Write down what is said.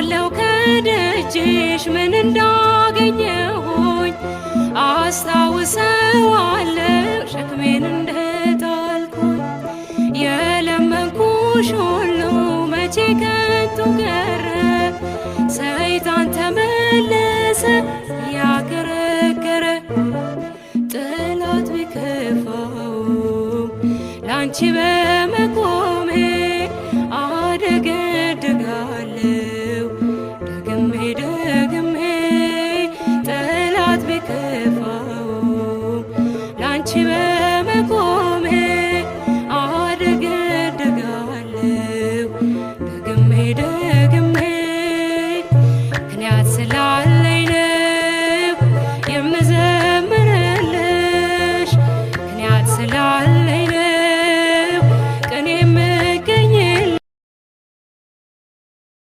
አውቃለሁ ከደጅሽ ምን እንዳገኘሁኝ፣ አስታውሰዋለሁ ሸክሜን እንደጣልኩኝ። የለመንኩሽ ሁሉ መቼ ከንቱ ቀረ፣ ሰይጣን ተመለሰ ያከረከረ። ጠላት ቢከፋውም ላንቺ በመቆሜ